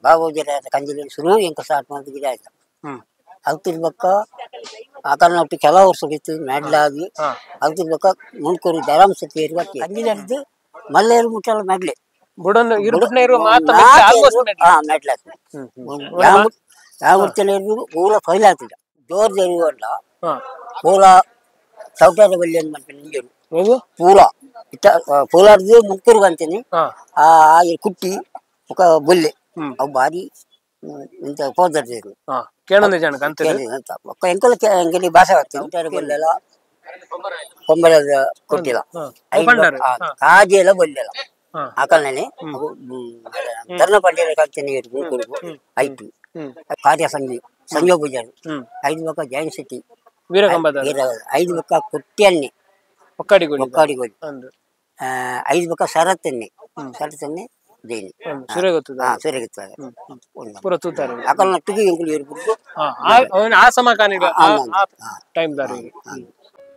ಬಾಬೂಜಿ ಕಂಜಿಲಿ ಶುರು ಎಂಕ ಸ್ಟಾರ್ಟ್ ಮಾಡಿದ ಗಿಡ ಆಯ್ತು. ಅಲ್ತಿರ್ಬೇಕ ಆಕಲ್ನೊಟ್ಟು ಕೆಲವು ವರ್ಷ ಇತ್ತು ಮೆಡ್ಲಾಗಿ ಅಲ್ತಿರ್ಬೇಕ ಮುಂಡ್ಕೂರು ಜಯರಾಮ್ ಸೆಟ್ಟಿ ಕಂಜಿಲಿ ಮಲ್ಲೇರು ಮುಟ್ಟಲ್ಲ ಮೆಡ್ಲೆ ಪೂರ ಫೈಲ್ ಆಗ್ತಿದ್ದ ಜೋರ್ ಜರುವಲ್ಲ ಪೂರ ಚೌಟಾರ ಬಲ್ಲಿ ಏನ್ ಮಾಡ್ತೀನಿ ಪೂರ ಪೂಲಾರ್ದು ಮುಂಕೂರ್ಗ ಅಂತೀನಿ ಆ ಕುಟ್ಟಿ ಬೊಲ್ಲೆ ಅವು ಭಾರಿ ಇಂತ ಪೋದರ್ದಿರು ಎಂಕಲ ಎಂಕಲಿ ಭಾಷೆ ಚೌಟಾರ ಬಲ್ಲೆಲ್ಲ ಕೊಂಬರದ ಕೊಟ್ಟಿಲ್ಲ ಕಾಜಿ ಎಲ್ಲ ಬಲ್ಲೆಲ್ಲ ಆಕಲ್ನೇ ಧರ್ಮ ಪಂಡಿರ ಕಲ್ತೀನಿ ಮುಂಕೂರ್ಗು ಐಟು ಕಾರ್ಯ ಸಂಜೆ ಸಂಜೆ ಪೂಜಾರಿ ಐದು ಬಕ್ಕ ಜೈನ್ ಸಿಟಿ ಐದು ಬಕ್ಕ ಕುಟ್ಟಿಯನ್ನೇ ಒಕ್ಕಾಡಿಗೋಳಿ ಐದು ಬಕ್ಕ ಸರತನ್ನೇ ಸರತನ್ನೇ ಜೈನಿ ಸೂರ್ಯಗೊತ್ತ ಅಕಲ್ನಟ್ಟಿಗೆ ಎಂಕುಲು ಇರ್ಬಿಟ್ಟು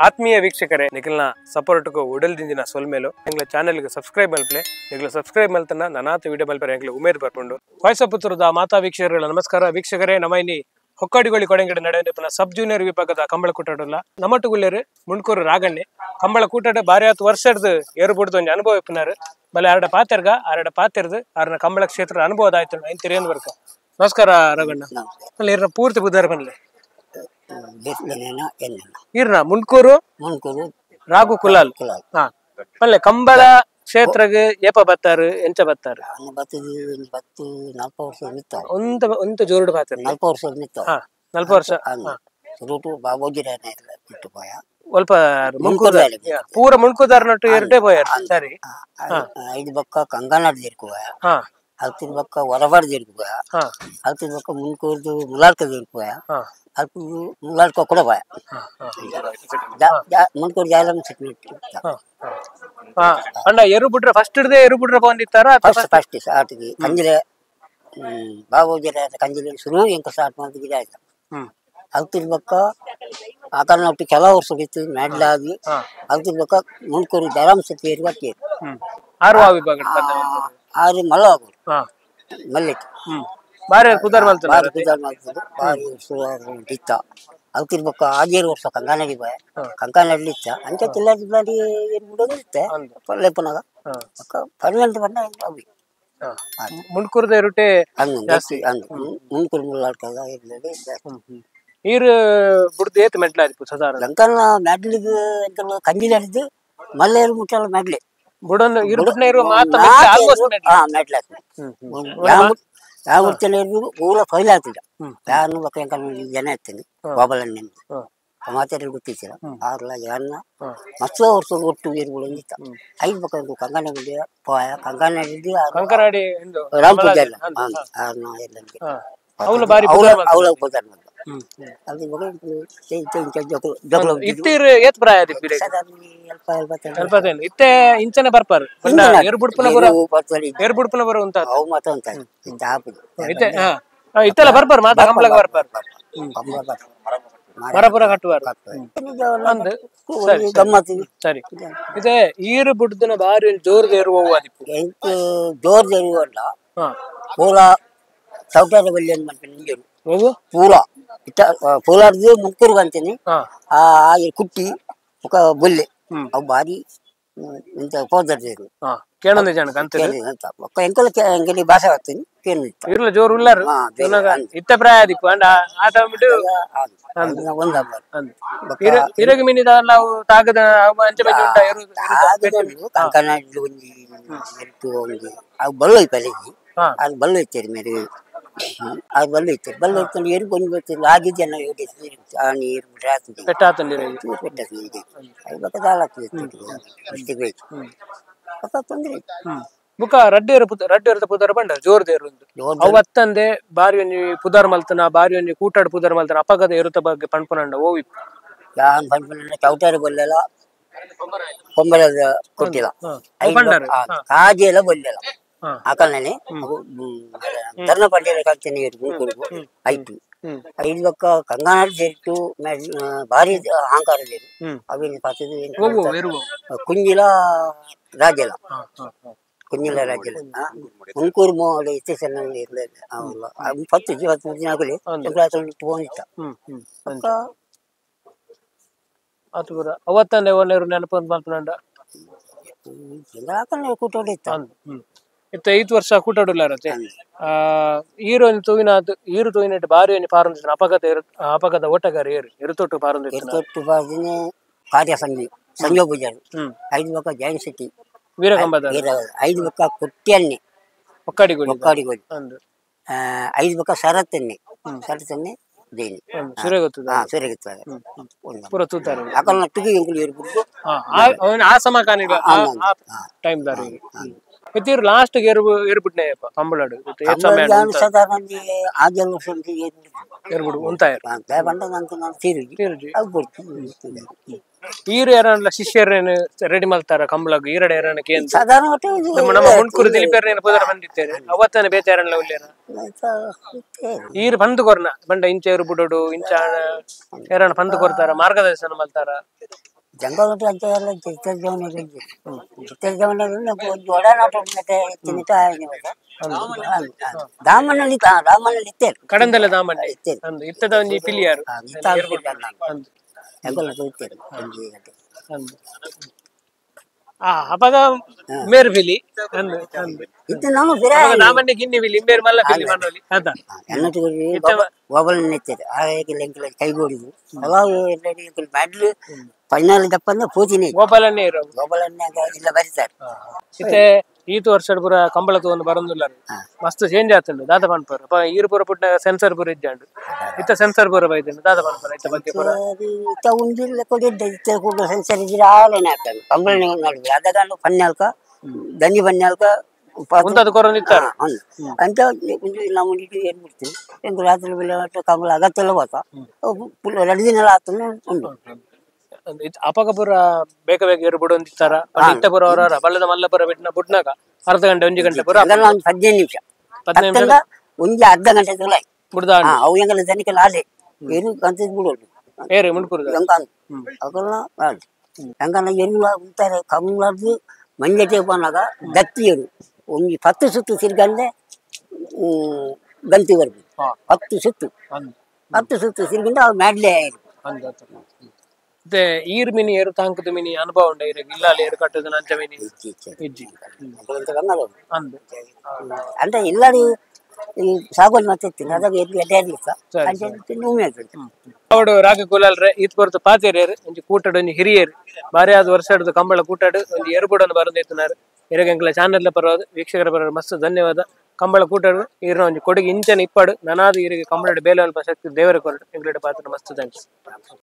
ಆತ್ಮೀಯ ವೀಕ್ಷಕರೇ, ನಿಖಲ್ನ ಸಪೋರ್ಟ್ಗೂ ಉಡಲ್ದಿಂದಿನ ಸೊಲ್ಮೇಲು ಎಂಗ್ಲ ಚಾನೆಲ್ಗೆ ಸಬ್ಸ್ಕ್ರೈಬ್ ಮಲ್ಪಲೆ ನಿಗ್ಲ ಸಬ್ಸ್ಕ್ರೈಬ್ ಮಲ್ತನ ನನಾತ ವಿಡಿಯೋ ಮಲ್ಪರೆ ಎಂಗ್ಲ ಉಮೇದ್ ಬರ್ಕೊಂಡು ವಾಯ್ಸಪುತ್ರದ ಮಾತಾ ವೀಕ್ಷಕರುಗಳ ನಮಸ್ಕಾರ. ವೀಕ್ಷಕರೇ, ನಮ್ಮ ಇಲ್ಲಿ ಹೊಕ್ಕಾಡಿಗೋಳಿ ಕೊಡಂಗಡೆ ನಡೆಯುವ ಸಬ್ ಜೂನಿಯರ್ ವಿಭಾಗದ ಕಂಬಳ ಕೂಟಾಡಲ್ಲ ನಮ್ಮಟ್ಟುಗುಲ್ಲೇರು ಮುಂಡ್ಕೂರು ರಾಗಣ್ಣೆ ಕಂಬಳ ಕೂಟಾಟ ಬಾರಿ ಆತು ವರ್ಷದ ಏರುಬುಡ್ದು ಒಂಜಿ ಅನುಭವ ಇಪ್ಪನಾರು ಬಲೆ ಆರಡ ಪಾತೆರ್ಗ ಆರಡ ಪಾತೆರ್ದು ಆರನ ಕಂಬಳ ಕ್ಷೇತ್ರ ಅನುಭವದ ಆಯ್ತು ಐನ್ ತಿರಿಯನ್ ಬರ್ಕ. ನಮಸ್ಕಾರ ರಾಗಣ್ಣ, ಇರ್ನ ಪೂರ್ತಿ ಬುದ್ಧಾರ ಬನ್ಲೆ ಇರ್ನ ಮುಂಡ್ಕೂರು ರಾಘು ಕುಲಾಲ್ ಪಲ್ಲೆ ಕಂಬಳ ಕ್ಷೇತ್ರಗೆ ಏಪ ಬತ್ತಾರು ಎಂಚ ಬತ್ತಾರು ಒಂತ ಜೋರುಡು ಬಾತಾರು ನಲ್ಪ ವರ್ಷ ಒಲ್ಪ ಪೂರ ಮುಂಡ್ಕೂದಾರ ನಟ್ಟು ಎರಡೇ ಪೋಯಾರ. ಸರಿ, ಐದು ಬಕ್ಕ ಕಂಗನಾಡ್ ಇರ್ಕುವ, ಅಲ್ತಿನ ಬಕ್ಕ ಹೊರಬಾರ್ದು ಇರ್ಕುವ, ಅಲ್ತಿನ ಬಕ್ಕ ಮುಂಡ್ಕೂರ್ದು ಮುಲಾರ್ಕದ ಇರ್ಕುವ, ಅಲ್ಪ ಮುಲಾರ್ಕ ಕೂಡ ಬಾಯ ಮುಂಡ್ಕೂರು ಜಾಯಲಮ್ ಸೆಟ್ಮೆಂಟ್ ಅಂಡ ಎರು ಬಿಟ್ರೆ ಫಸ್ಟ್ ಹಿಡ್ದೆ ಎರು ಬಿಟ್ರೆ ಬಂದಿತ್ತಾರ ಫಸ್ಟ್ ಫಸ್ಟ್ ಆಟಿಗೆ ಕಂಜಿಲೆ ಬಾಬೂಜಿ ಕಂಜಿಲೆ ಶುರು ಎಂಕ ಸ್ಟಾರ್ಟ್ ಮಾಡಿದ ಗಿಡ ಆಯ್ತು. ಅಲ್ತಿರ್ಬೇಕ ಆಕಲ್ನೊಟ್ಟು ಕೆಲವು ವರ್ಷ ಇತ್ತು ಮೆಡ್ಲಾಗಿ ಅಲ್ತಿರ್ಬೇಕ ಮುಂಡ್ಕೂರು ಜಯರಾಮ್ ಸೆಟ್ಟಿ ಆರು ವಿಭಾಗ ಆರು ಮಲ್ಲ ಮಲ್ಲಿಟ್ಟು ಬಾರಿ ಕುದಾರ್ ಬಾರಿ ಕುದಾರ್ ಮಾಡ್ತದೆ ಬಾರಿ ಇತ್ತ. ಅಲ್ತಿರ್ಬೇಕ ಆಜೇರು ವರ್ಷ ಕಂಕನಾಡಿ ಬಾಯ ಕಂಕನಾಡಿ ಇತ್ತ ಅಂಚ ತಿಲ್ಲಾಡಿ ಬಾರಿ ಬಿಡೋದು ಇತ್ತೆ ಲೆಪ್ಪನಾಗ ಪರ್ಮನೆಂಟ್ ಬಣ್ಣ ಅವಿ ಮುಂಡ್ಕೂರ್ದ ಎರಟೆ ಜಾಸ್ತಿ ಮುಂಡ್ಕೂರು ಮುಲ್ಲಾಡ್ಕದ ಇರ್ಲಿ ನೀರು ಬುಡ್ದು ಏತ್ ಮೆಟ್ಲಾದಿಪ್ಪು ಸಾಧಾರಣ ಲಂಕನ ಮೆಡ್ಲಿಗೆ ಎಂತ ಕಂಜಿಲಿ ಹಿಡಿದು ಮಲ್ಲೇರು ಮುಟ್ಟಲ್ಲ ಮೆಡ್ಲೆ ಬುಡೊಂದು ಇರು ಮಾತ್ರ ಮೆಡ್ಲ ಯಾವ ಪೂರ ಫೈಲ್ ಆಗ್ತಿದ್ದ ಯಾರನ್ನು ಬಕ್ಕ ಜನ ಇರ್ತೀನಿ ಬಾಬಲಣ್ಣ ಮಾತಾಡಿ ಗೊತ್ತಿತ್ತಿಲ್ಲ ಆರ್ಲ ಯಾರನ್ನ ಮಸ್ತ್ ವರ್ಷ ಒಟ್ಟು ನೀರುಗಳು ಇತ್ತ. ಐದು ಪಕ್ಕ ಕಂಕನಾಡಿ ಪೋಯ ಕಂಕನಾಡಿ ಕಂಕನಾಡಿ ರಾಮ್ ಪೂಜಾರಿ ಅವಳ ಪೂಜಾರಿ ಇತ್ತೆ ಇಂಚನೆ ಬರ್ಪಾರು ಏರ್ ಬುಡ್ಪುನ ಬರು ಅಂತ ಅವು ಮಾತ್ರ ಅಂತ ಇತ್ತೆಲ್ಲ ಬರ್ಪಾರು ಮಾತಾ ಕಂಬಳಗ ಬರ್ಪಾರು ಮರಪುರ ಕಟ್ಟುವಾರು. ಸರಿ, ಇದೆ ಈರು ಬುಡ್ದನ ಬಾರಿ ಜೋರ್ದ ಏರುವ ಜೋರ್ದ ಏರುವಲ್ಲ ಪೂರ ಚೌಟಾರ ಬಲ್ಲಿ ಏನ್ ಮಾಡ್ತೀನಿ ಪೂರ ಪೂಲಾರ್ದು ಮುಂಕೂರ್ಗ ಅಂತೀನಿ ಆ ಕುಟ್ಟಿ ಬೊಲ್ಲೆ ಅವು ಭಾರಿ ಇಂತ ಪೋದರ್ದಿರು ಎಂಕಲ ಎಂಕಲಿ ಭಾಷೆ ಆಗ್ತೀನಿ ಇರ್ಲ ಜೋರು ಉಲ್ಲಾರು ಇತ್ತ ಪ್ರಾಯ ದಿಪ್ಪು ಅಂಡ ಆಟ ಬಿಟ್ಟು ಇರಗ ಮೀನಿದ ನಾವು ತಾಗದ ಅಂಚೆ ಬಜ್ಜಿ ಉಂಟ ಕಂಕನಾಡಿ ಒಂಜಿ ಒಂಜಿ ಅವು ಬಲ್ಲು ಪಲ್ಲಿಗೆ ಅದು ಬಲ್ಲು ಇತ್ತೇರಿ ಮೇರೆ ಅದು ಬಲ್ಲು ಇತ್ತು ಬಲ್ಲು ಇತ್ತು ಎರು ಕೊಂದು ಬರ್ತಿಲ್ಲ ಆಗಿದ್ದೆ ಆ ನೀರು ಪೆಟ್ಟಾತಂದಿರ ಅದು ಬಕ್ಕ ದಾಲಾಗ್ತದೆ ಪಕ್ಕ ತೊಂದರೆ ಬುಕ್ಕ ರಡ್ಡೇರು ರಡ್ಡೇರು ಪುದಾರ ಬಂಡ ಜೋರ್ದೇರು ಅವು ಅತ್ತಂದೆ ಬಾರಿ ಒಂಜಿ ಪುದಾರ್ ಮಲ್ತನ ಬಾರಿ ಒಂಜಿ ಕೂಟಾಡು ಪುದಾರ್ ಮಲ್ತನ ಅಪಗದ ಎರುತ ಬಗ್ಗೆ ಪಣ್ಪುನಂಡ ಓವಿ ಯಾನ್ ಪಣ್ಪುನಂಡ ಚೌಟಾರು ಬಲ್ಲೆಲ್ಲ ಕೊಂಬರದ ಕೊಟ್ಟಿಲ್ಲ ಕಾಜಿ ಎಲ್ಲ ಬಲ್ಲೆಲ್ಲ ಆಕಲ್ನೇ ಧರ್ಮ ಪಂಡಿರ ಕಲ್ತೀನಿ ಐಟು ಐದು ಬಕ್ಕ ಕಂಗನಾಡ್ ಸೇರಿಟ್ಟು ಭಾರಿ ಅಹಂಕಾರ ಸೇರಿ ಅವಿನ ಪಾತದು ಕುಂಜಿಲ ರಾಜಲ ಕುഞ്ഞಿಲ್ಲ ರಾಜ್ಯ ಮುಂಕೂರು ಮೋಡ ಇತ್ತೀಚೆಲ್ಲ ಇರಲಿಲ್ಲ ಪತ್ತು ಜೀವತ್ತು ದಿನ ಆಗಲಿ ಹೋಗಿತ್ತ ಆತು ಪೂರ ಅವತ್ತಂದೆ ಒನ್ನೇರು ನೆನಪು ಮಲ್ಪನಂಡ ಕೂಟೋಡು ಇತ್ತ ಇತ್ತ 5 ವರ್ಷ ಕೂಟೋಡುಲ್ಲಾರತೆ ಈರು ತೂವಿನ ಈರು ತೂವಿನ ಬಾರಿ ಪಾರಂದಿತ್ತು ಅಪಘಾತ ಅಪಘಾತ ಓಟಗಾರ ಏರು ಎರುತೊಟ್ಟು ಪಾರಂದಿತ್ತು ಎರುತೊಟ್ಟು ಪಾರದಿನ ಕಾರ್ಯ ಸಂಜೆ ಸಂಜೆ ಪೂಜಾರಿ 5 ಬಕ್ಕ ಜೈನ್ ಸಿಟಿ ವೀರಕಂಬದ 5 ಬಕ್ಕ ಕುಟ್ಟಿಯನ್ನೇ ಒಕ್ಕಾಡಿಗೋಳಿ ಒಕ್ಕಾಡಿಗೋಳಿ 5 ಬಕ್ಕ ಸರತನ್ನೇ ಸರತನ್ನೇ ಜೈನಿ ಸೂರ್ಯಗೊತ್ತದ ಸೂರ್ಯಗೊತ್ತದ ಪೂರ ತೂತಾರೆ ಅಕಲ್ನ ತುಗಿ ಎಂಕುಲು ಏರ್ಬಿಟ್ಟು ಆ ಸಮ ಕಾನಿಗ ಟೈಮ್ ದಾರಿ ಇತ್ತೀರು ಲಾಸ್ಟ್ ಏರ್ಬಿಟ್ನೆ ಕಂಬಳಾಡು ಸಾಧಾರಣ ಆಜಲ್ ವರ್ಷ ಏರ್ಬಿಡು ಉಂತಾಯರು ಬಂಡ ನಾನು ತೀರುಜಿ ಅದು ಕೊಡ್ತೀನಿ ಈರು ಯಾರಲ್ಲ ಶಿಷ್ಯರೇನು ರೆಡಿ ಮಾಡ್ತಾರ ಕಂಬಳಗ್ ಈರಡೆ ಯಾರನ್ನ ಕೇಂದ್ರ ಸಾಧಾರಣ ನಮ್ಮ ಹುಣ್ಕೂರು ದಿಲೀಪೇರ್ನೇನು ಪುದರ ಬಂದಿತ್ತೇನೆ ಅವತ್ತನ ಬೇತಾರಲ್ಲ ಉಲ್ಲೇನ ಈರು ಬಂದು ಕೊರ್ನ ಬಂಡ ಇಂಚ ಏರು ಬುಡೋಡು ಇಂಚ ಯಾರನ್ನ ಬಂದು ಕೊರ್ತಾರ ಮಾರ್ಗದರ್ಶನ ಮಾಡ್ತಾರ ಜಂಗಲ್ ಅಂಚ ಎಲ್ಲ ಚಿತ್ರಜವನ ಒಡನಾಟ ದಾಮನಲ್ಲಿ ದಾಮನಲ್ಲಿ ಇತ್ತೇರು ಕಡಂದಲ್ಲ ದಾಮಣ್ಣೆ ಇತ್ತದ ಒಂಜಿ ಪಿಲಿಯಾರು ಅಪಗ ಮೇರು ಬಿಲಿ ದಾಮಣ್ಣೆ ಗಿನ್ನಿ ಬಿಲಿ ಇಂಬೇರು ಮಲ್ಲ ಬಿಲಿ ಮಣ್ಣಲ್ಲಿ ಅದ ಗೋಬಲನ್ನ ಇತ್ತೇರು ಕೈಗೋಡಿದು ಮ್ಯಾಡ್ಲು ಫೈನಲ್ ದಪ್ಪಂದ್ರೆ ಪೂತಿನಿ ಗೋಪಾಲನ್ನೇ ಇರೋ ಗೋಪಾಲನ್ನೇ ಇಲ್ಲ ಬರೀತಾರೆ ಇತ್ತೆ ಈತು ವರ್ಷ ಪೂರ ಕಂಬಳ ತಗೊಂಡು ಬರಂದಿಲ್ಲ ಮಸ್ತ್ ಚೇಂಜ್ ಆತಂಡು ದಾದ ಪನ್ಪರ್ ಈರು ಪೂರ ಪುಟ್ಟ ಸೆನ್ಸರ್ ಪೂರ ಇಜ್ಜಾಂಡು ಇತ್ತ ಸೆನ್ಸರ್ ಪೂರ ಬೈದಂಡು ದಾದ ಪನ್ಪರ್ ಇತ್ತ ಬಗ್ಗೆ ಪೂರ ಇತ್ತ ಉಂಜಿಲ್ಲ ಕೊಡಿದ್ದ ಇತ್ತ ಕೂಡ ಸೆನ್ಸರ್ ಇದ್ರೆ ಆಲೇನೆ ಆಗ್ತದೆ ಕಂಬಳ ನಡುವೆ ಅದಗಾನು ಪನ್ಯಾಲ್ಕ ದಂಜಿ ಪನ್ಯಾಲ್ಕ ಉಂತದ ಕೊರೊಂದು ಇತ್ತಾರೆ ಅಂತ ನಾವು ಏನ್ ಬಿಡ್ತೀವಿ ಎಂಕು ರಾತ್ರಿ ಬೆಲೆ ಕಂಬಳ ಅಗತ್ಯ ಹೋತ ಎರಡು ದಿನ ಆತಂದ್ರೆ ಉಂಟು ಅಪಗ ಪೂರ ಬೇಗ ಬೇಗ ಏರು ಅಂತಿತ್ತಾರ ಇತ್ತ ಪೂರ ಅವರ ಬಲ್ಲದ ಮಲ್ಲಪುರ ಬಿಟ್ನ ಬುಟ್ನಾಗ ಅರ್ಧ ಗಂಟೆ 1 ಗಂಟೆ ಪೂರ 15 ನಿಮಿಷ 15 ನಿಮಿಷ ಒಂಜಿ ಅರ್ಧ ಗಂಟೆ ತುಲಾಯ್ ಬುಡ್ದ ಅವು ಎಂಗಲ ದನಿಕೆಲ್ಲ ಆಲೆ ಏರು ಕಂತಿದ್ ಬಿಡೋದು ಏರು ಮುಂಡ್ಕೂರು ಎಂಕಾನ್ ಅವೆಲ್ಲ ಎಂಕನ ಎರುಲ ಉಂತಾರೆ ಕಮ್ಲಾರ್ದು ಮಂಜಟೆ ಪೋನಾಗ ದತ್ತಿ ಏರು ಒಂಜಿ 10 ಸುತ್ತು ತಿರ್ಗಂದೆ ಗಂತಿ ಬರ್ಬೇಕು 10 ಸುತ್ತು 10 ಸುತ್ತು ತಿರ್ಗಂಡೆ ಅವು ಮ್ಯಾಡ್ಲೆ ಮತ್ತೆ ಈರ್ ಮಿನಿ ಏರು ತಾಂಕದ ಮಿನಿ ಅನುಭವ ಉಂಡ ಇರಗ ಇಲ್ಲ ಅಲ್ಲಿ ಏರು ಕಟ್ಟದ ನಂಚ ಮಿನಿ ಇಜ್ಜಿ ಅಂದು ಅಂದ್ರೆ ಎಲ್ಲರೂ ಸಾಗೋಲ್ ಮತ್ತೆ ಅದಾಗ ಎಲ್ಲಿ ಎಡ್ಡೆ ಅವಡು ರಾಗ ಕುಲಾಲ್ರೆ ಈತ್ ಕೊರತು ಪಾತೇರಿಯರು ಒಂಜಿ ಕೂಟಡು ಒಂಜಿ ಹಿರಿಯರು ಬಾರಿ ಆದ ವರ್ಷ ಹಿಡಿದು ಕಂಬಳ ಕೂಟಾಡು ಒಂಜಿ ಎರುಬುಡನ್ನು ಬರಂದಿತ್ತಿನಾರು ಎರುಗಂಕಲ ಚಾನೆಲ್ ಪರವಾದ ವೀಕ್ಷಕರ ಪರವಾದ ಮಸ್ತ್ ಧನ್ಯವಾದ. ಕಂಬಳ ಕೂಟಾಡು ಈರ್ನ ಒಂಜಿ ಕೊಡುಗೆ ಇಂಚನ ಇಪ್ಪಾಡು ನನಾದ ಈರಿಗೆ ಕಂಬಳಡು ಬೇಲೆ ಅಲ್ಪ ಶಕ್ತಿ ದೇವರ ಕೊರಡು ಎಂಗ್ಲೆಡ್ ಪಾತ್ರ ಮಸ್ತ್ thanks.